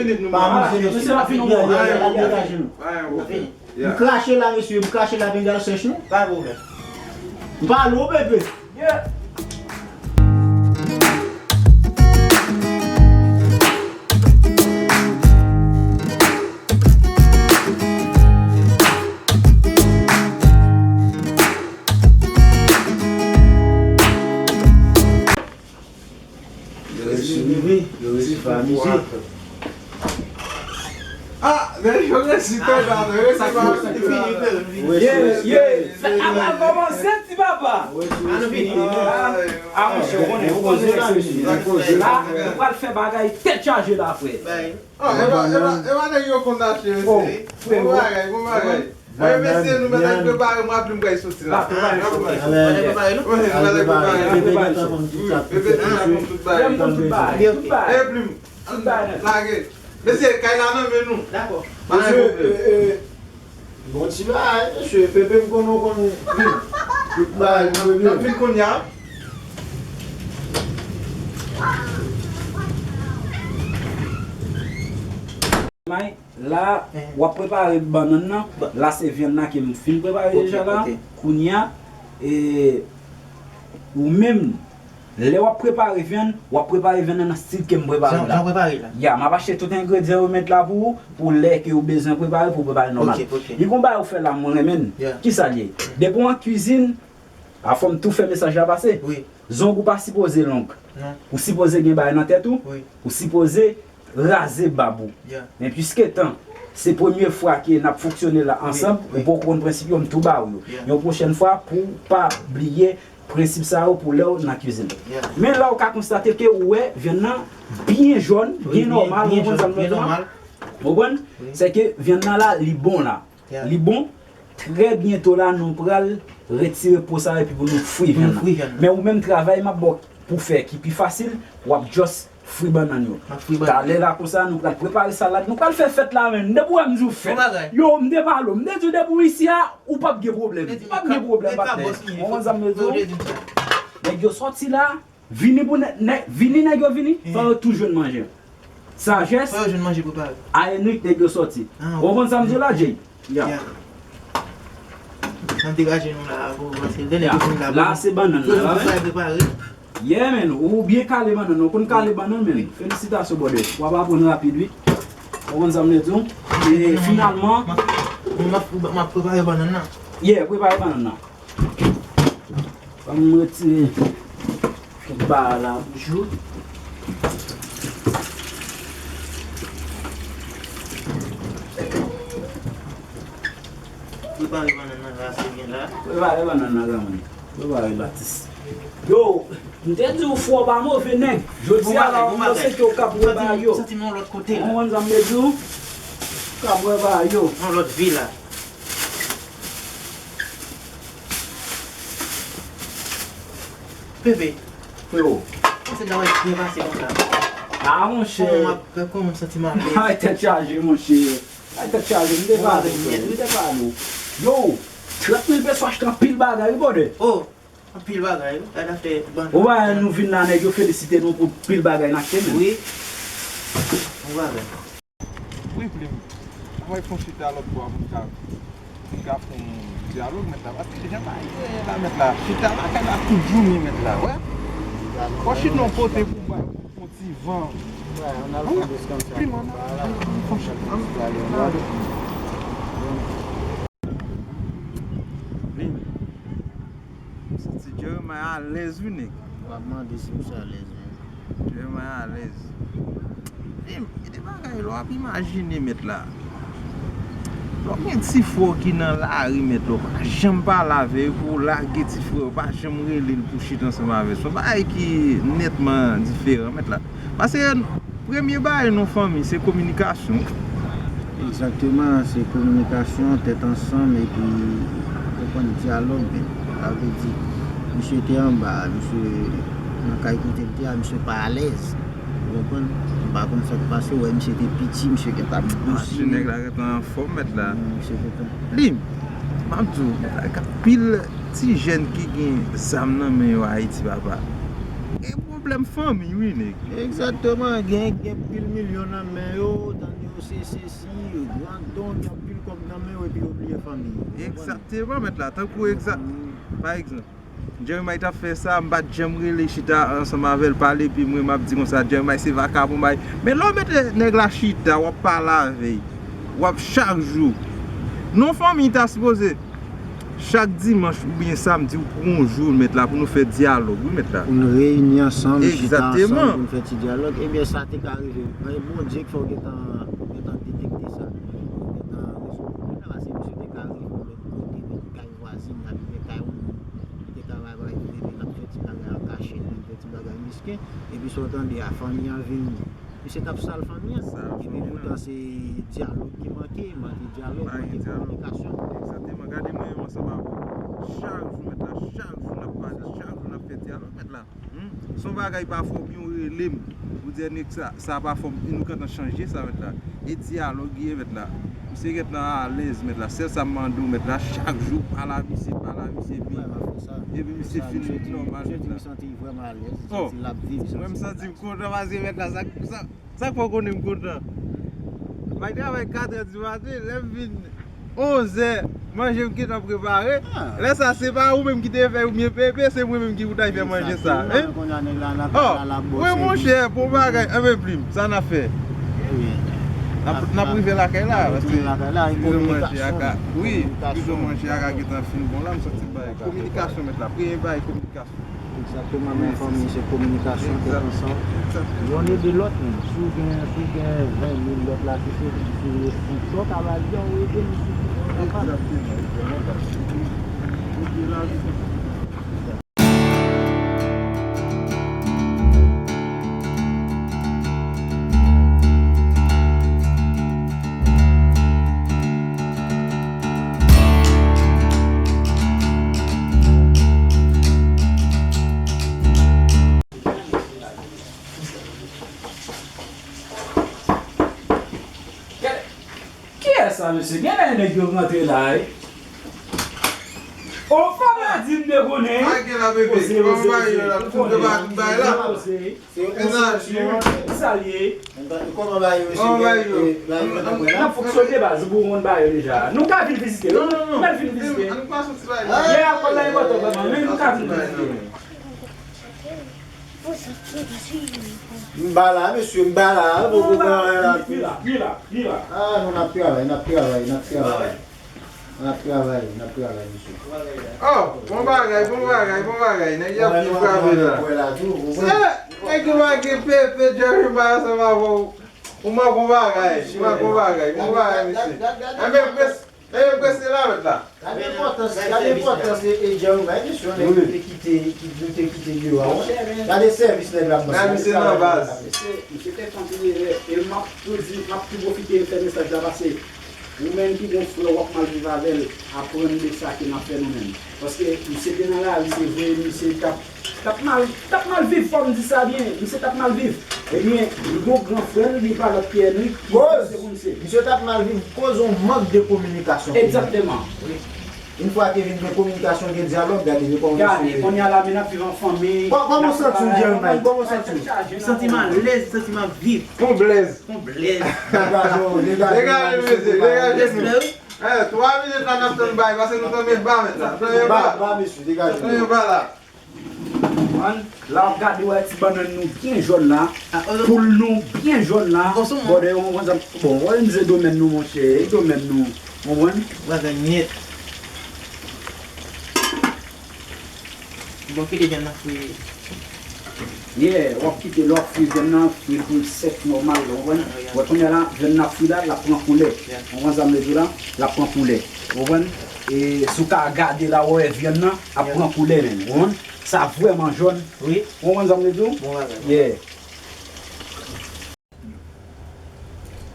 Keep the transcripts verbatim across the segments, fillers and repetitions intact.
minit nou. Pa manje, mesye, n ap fini, nou degaje nou. M krache la, mesye, m krache la, bengal sèch, non? Pa pwoblèm. M pale w, bebe. Yeah. Yo resi rive, yo resi fè amize. Ah, men yo resi tande, yo resi fè amize. Ye, ye. Sa ap kòmanse, ti papa. An nou vini. Ah, monchè, ou konnen, ou konnen sa, mesye. La, nou pral fè bagay tèt chaje la, frè. Ah, e pa, e pa, e pa nèg yo konn achte, mesye. Bon bagay, bon bagay. Ann mesye, nou mèt al prepare, mwen Plim pral soti la. Prepare, prepare. Wi, nou mèt al prepare. Bebe deja konn tout bagay. Bebe deja konn tout bagay. Tout bagay. E Plim, ann, lage. Mesye, kay la nan men nou. Dakò. Pa gen pwoblèm. Bon ti bagay, mesye, Pepe, m konnen w konn vin. Tout bagay, n ap vin kounye a. May, la, w ap prepare bannann nan. La, se vyann nan ke m fin prepare deja la. Kounye a, e, ou menm, lè w ap prepare vyann, w ap prepare vyann nan nan stil ke m prepare la. Jan w prepare la. Ya, m ap achte tout engredyan yo met la pou ou, pou lè ke ou bezwen prepare, pou w prepare nòmal. Ok, ok. Li gon bagay ou fè la, mwen renmen l. Kisa l ye? Depi w an kwizin, a fò m tou fè mesaj la pase. Wi. Zong ou pa sipoze long. Non. Ou sipoze gen bagay nan tèt ou. Wi. Ou sipoze raze bab ou. Men piske tan, se premye fwa ke n ap fonksyone la ansanm, ou poko konn prensip yo, m tou ba ou yo. Yon pwochèn fwa, pou w pa bliye prensip sa yo pou lè w nan kwizin. Men la, ou ka konstate ke ou wè vyann nan byen jòn, byen nòmal, ou konprann sa m vle di la? Ou konprann? Se ke vyann nan la, li bon la. Li bon. Trè byento la, nou pral retire po sa yo epi pou nou fri vyann nan. Men ou menm, travay m ap ba w pou fè ki pi fasil, w ap just fri bannann yo. Talè la konsa, nou pral prepare salad. Nou pral fè fèt la menm. Depi w wè m di w fèt. Yo, m te pale w. M te di w depi w isi a, ou p ap gen pwoblèm. Ou p ap gen pwoblèm, patnè. Ou konprann sa m vle di w? Nèg yo sòti la, vini pou nèg, nèg, vini nèg yo vini, fò yo tou jwenn manje. Sajès, fò yo jwenn manje prepare. Ayen nwit nèg yo sòti. Ou konprann sa m di w la, Jay? Ya. N ap degaje nou la, pou, paske lè nèg yo fin la, la, se bannann nan la, wi. Yeah, man, ou byen kale bannann, ou konn kale bannann, man. Felisitasyon, brother. W ap aprann rapid, wi. Ou konprann sa m vle di w? E finalman, m ap, m ap prepare bannann nan. Yeah, prepare bannann nan. Ban m retire kèk bagay la pou jou. Prepare bannann nan, rase byen la. Prepare bannann nan, granmoun. Prepare, Batis. Yo, m te di w fò pa move nèg. Jodi a la, m panse ke w ka bwè bagay yo. Santi m yon lòt kote la. Ou konprann sa m vle di w? Ka bwè bagay yo. Yon lòt vi la. Pepe. Freo. Panse travay byen pase konsa. Ah, monchè. Kòman m ap, kòman m santi m ap viv? Ay, tèt chaje, monchè. Ay, tèt chaje, m te pale w, frè, m te pale w. Yo, trant mil peso achte anpil bagay, wi, brother. Oh, anpil bagay, wi. Gad afè bannann. Ou wè, nou vin la, nèg yo felisite nou pou pil bagay n achte, menm. Wi. Bon bagay. Wi, Plim. Mwen fè yon chita lòt bò a pou n ka, pou n ka fè yon dyalòg, mèt la. Paske jan bagay yo ye la, mèt la. Chita lakay la toujou mi, mèt la, wè. Fò chita yon kote pou bay yon ti van. Wè, ann al fè yon dous konsa. Plim, ann al, ann al fè yon chita. Ann. Plim. M santi Jeremiah alèz wi, nèg. W ap mande si misye alèz menm. Jeremiah alèz. Wi, gen de bagay lè w ap imajine, mèt la. Lè w gen ti frè w ki nan lari, mèt la, w pa janm pale avè l, pou w lage ti frè w, pa janm rele l pou chita ansanm avè l. Se yon bagay ki nètman diferan, mèt la. Paske premye bagay nan fanmi, se kominikasyon. Egzakteman, se kominikasyon, tèt ansanm, epi konprann dyalòg, men. Sa vle di, misye te anba, misye nan kay kote l te a, misye pa alèz. Ou konprann? M pa konn sa k pase, ou wè misye te piti, misye gentan ap gwosi. Mache nèg la gentan anfòm, mèt la. Wi, misye gentan. Li, m ap di w, mèt la, gen anpil ti jèn ki gen zam nan men yo Ayiti, papa. Gen pwoblèm fanmi, wi, nèg. Egzakteman, gen, gen pil milyon nan men yo, tande yo se sesi, grandon, gen pil kòb nan men yo, epi yo bliye fanmi yo. Egzakteman, mèt la, tankou egzak-, pa egzanp, Jeremiah t ap fè sa, m pa t janm rele chita ansanm avè l, pale, epi mwen, m ap di konsa, Jeremiah se vakabon, bay. Men lè w mete nèg la chita, w ap pale avè l, w ap chak jou. Non, fanmi ta sipoze chak dimanch oubyen samdi ou pran yon jou, mèt la, pou nou fè dyalòg, wi, mèt la. Pou nou reyini ansanm, chita ansanm, pou nou fè ti dyalòg. Ebyen, sa te ka rive. Men Bondye k fè w gentan, gentan detekte sa. Gentan rezoud pwoblèm nan, paske misye te ka rive yon lòt kote, men kay vwazen, abitye kay yon moun. Li te ka bay, bay, li te, l ap fè ti bagay an kachèt, li fè ti bagay mesken. Epi sa w tande a, fanmi an vin Misye t ap sal fanmi an. Epi poutan se dyalòg ki manke, manke dyalòg, manke kominikasyon. Egzakteman. Gade mwen menm ansanm avè w. Chak jou, mèt la, chak jou n ap pale, chak jou n ap fè dyalòg, mèt la. Hmm? Si yon bagay pa fòm, yo rele m. Ou di, "Nèg sa, sa pa fòm." E nou gentan chanje sa, mèt la. E dyalòg ye, mèt la. Misye gentan alèz, mèt la. Sèl sa m mande w, mèt la, chak jou, pale a misye, pale a misye, epi, epi misye fin nòmal, mèt la. Vrèman alèz, li santi l ap viv, li santi l ap viv. Mwen, m santi m kontan paske mèt la, sa, sa, sa k fè w konnen m kontan. M al travay katrè di maten, lè m vin onzè, manje m gentan prepare. Lè sa, se pa ou menm ki te fè oubyen pepe, se mwen menm ki pou ta fè manje sa. Wi, monchè, bon bagay, anben plim, sa n ap fè? N ap, n ap rive lakay la, paske pito manje a ka, wi, pito manje a ka gentan fin bon la, m santi m bay kominikasyon, mèt la, premye bagay kominikasyon. Egzakteman, men fanmi se kominikasyon, tèt ansanm. Youn ede lòt, menm. Si w gen, si w gen ven mil, lòt la ki se, ki se, si w ka ba li, ou ede li, si w kapab. Egzakteman, egzakteman. Ou gen lavi. Kiyès sa, mesye? Genlè nèg yo rantre la, wi. O, fò m a di m te konnen. Pa gen la, bebe. Kòman ba yo la? Tout yo ba tout bay la. Se yon konstriksyon. Ki sa l ye? Kòman ba yo, mesye? Kòman ba yo? N ap fonksyone baz, ou konn ba yo deja. Nou ka vin vizite. Non, non, non. Nou ka vin vizite. Ann pase ti bay la. Yè a kòl la enpòtan vrèman, men nou ka vin vizite. M ba la, mesye, m ba la, poko gen anyen la tou. Li la, li la, li la. Ah, non, n ap travay, n ap travay, n ap travay. N ap travay, n ap travay, mesye. Oh, bon bagay, bon bagay, bon bagay. Nèg y ap byen frape la. Se, nèg yo pa gen pepe, Jerry ba ansanm avè w. Ou manke yon bagay, ou manke yon bagay, bon bagay, mesye. Enben, prese, enben, prese la, mèt la. Gade enpòtans, gade enpòtans e, e Jerry bay, mesye, nèg nou te kite, ki nou te kite deyò a, wi. Gade sèvis nèg la ap ban. Gade misye nan baz. Mesye, misye fè anpil erè, e m ap tou di, m ap tou pwofite fè mesaj la pase. Ou menm ki gen frè w ap mal viv avè l, aprann de sa ke n ap fè nou menm. Paske misye te nan lari, se vre, misye t ap, t ap mal, t ap mal viv, fò m di sa byen, misye t ap mal viv. Ebyen, li gon gran frè l, li pa lòt ki Henry, ki panse pou misye. Misye t ap mal viv koz yon mank de kominikasyon. Egzakteman. Yon fwa ke vin gen kominikasyon, gen dyalòg, gade, gade, kounye a la, men n ap viv an fanmi. Kòman w santi w, Jeremy? Kòman w santi w? M santi m alèz, m santi m ap viv. Konblèz. Konblèz. Degaje w, degaje w, mesye, degaje nou. Eh, twa minit la n ap tann bay, paske nou tanmen ba mèt la. Tanmen ba. Ba, mesye, degaje nou. Tanmen ba la. Konprann? La w ap gade, wè ti bannann nou byen jòn la. Poul nou byen jòn la. Bòdè, yon konsa, bon, wè m se domèn nou, monchè, e domèn nou. Konprann? Bagay nèt. Bon, kite vyann nan fri. Yeah, w ap kite lè w ap fri vyann nan, fri l pou l sèk nòmal, ou konprann? Wè kounye a la, vyann nan ap fri la, l ap pran koulè. Ou konprann sa m vle di w la? L ap pran koulè. Ou konprann? E si w ka gade la, w wè vyann nan ap pran koulè menm. Ou konprann? Sa vrèman jòn. Wi. Ou konprann sa m vle di w? Bon bagay. Yeah.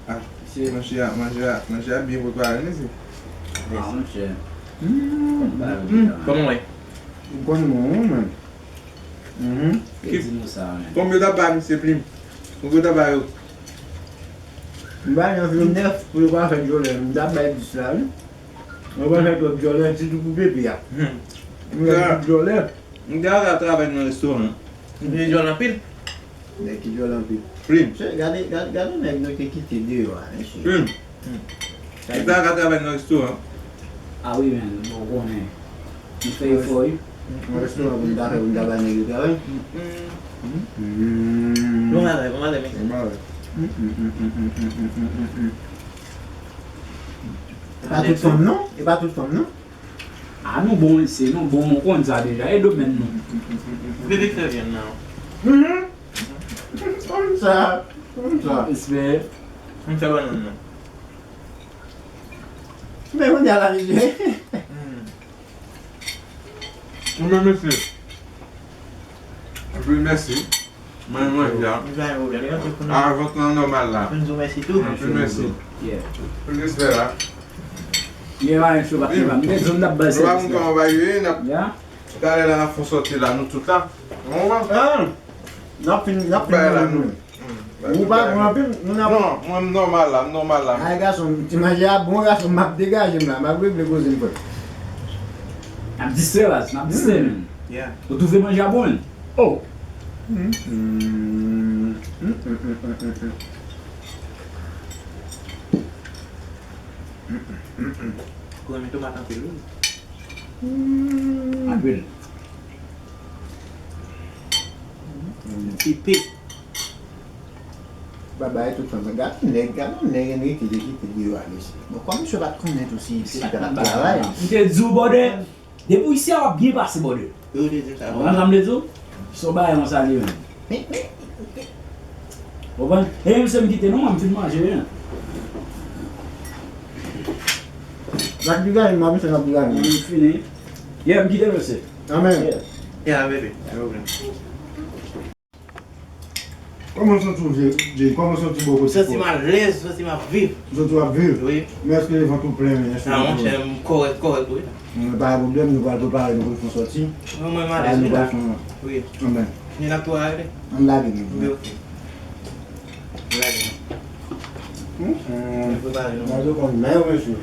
Ah, mesye, manje a, manje a, manje a byen prepare, mesye. Ah, monchè. Mm. Kòman w ye? M konn bon, wi, men. Mhm. Ki di nou sa, men. Konbyen w ta ba misye plim? Konbyen w ta ba yo? M ba li anviwon nèf pou yo pa fè dyòlè. M ta bay dis la, wi. Yo pa fè twòp dyòlè, sitou pou pepe a. Hmm. M fè twòp dyòlè. M te al travay nan restoran. M te dyòl anpil. Nèg ki dyòl anpil. Plim. Che, gade, gade, gade nèg nou te kite deyò a, mesye. Plim. Hmm. M te al travay nan restoran. Ah wi, men, bon, ou konnen. M fè efò, wi. Nan restoran pou m ta fè, pou m ta bay nèg yo travay. Hmm. Hmm. Bon bagay, bon bagay, mesye. Bon bagay. Hmm, hmm, hmm. E pa tout fanm non, e pa tout fanm non. A nou bon, mesye, nou bon, ou konn sa deja, e domèn nou. Bebe fè vyann nan. Mhm. Konn sa, konn sa. Respè. M fè bannann nan. Men kounye a la, mesye. Hmm. Mwen menm, mesye. Anpil mèsi. Mwen, mwen, ya. Nou pa gen pwoblèm. Avan tan nòmal la. Anpil mèsi tou. Anpil mèsi. Yeah. Anpil respè la. Gen marenn cho pa t gen pa. M te di w m t ap bay sèvis la. Nou pa konn kòman bagay yo ye, n ap talè la, n ap fè sòti la, nou tout la. Ou konprann? Ah, n ap fin, n ap fin bagay la, nou. Ou pa bon anpil, nou n ap... Non, mwen m nòmal la, m nòmal la. Ay, gason, ti manje a bon, gason, m ap degaje m la, m ap regle koze m, frè. N ap distrè, baz, n ap distrè, menm. Yeah. Ou twouve manje a bon, menm? Oh! Ou renmen tomat anpil, wi. Anpil. Pipi. Babay tout tan. Gad yon nèg, gad yon nèg Enrique te kite deyò a, mesye. Bon, kòm misye pa t konnen tou si, si li t ap travay. M te di w, brother, depi w isi a, w ap byen pase, brother. Wi, w te di m sa. Ou konprann sa m vle di w? Se yon bagay mwen salye menm. Men, men, men. Ou konprann? E menm se m kite non, mwen m fin manje, wi. N ap degaje, m ap fè n ap degaje. Mwen m fini. Yeah, m kite mesye. Amen. Yeah. Yeah, baby. No problem. Kòman w santi w, Jay? Jay, kòman w santi bò kote w? Santi m alèz, santi m ap viv. W santi w ap viv? Wi. Men èske vant ou plen, men èske... Ah, monchè, m kòrèk, kòrèk, wi. Bon, pa gen pwoblèm, nou pral prepare, nou pral fè yon sòti. Non, mwen m alèz, wi, la. Wi. Anben. Ni n ap tou ale. Ann lage nou. Wi, ok. Ann lage nou. Hmm? Ann prepare nou. Gade w konn men, mesye.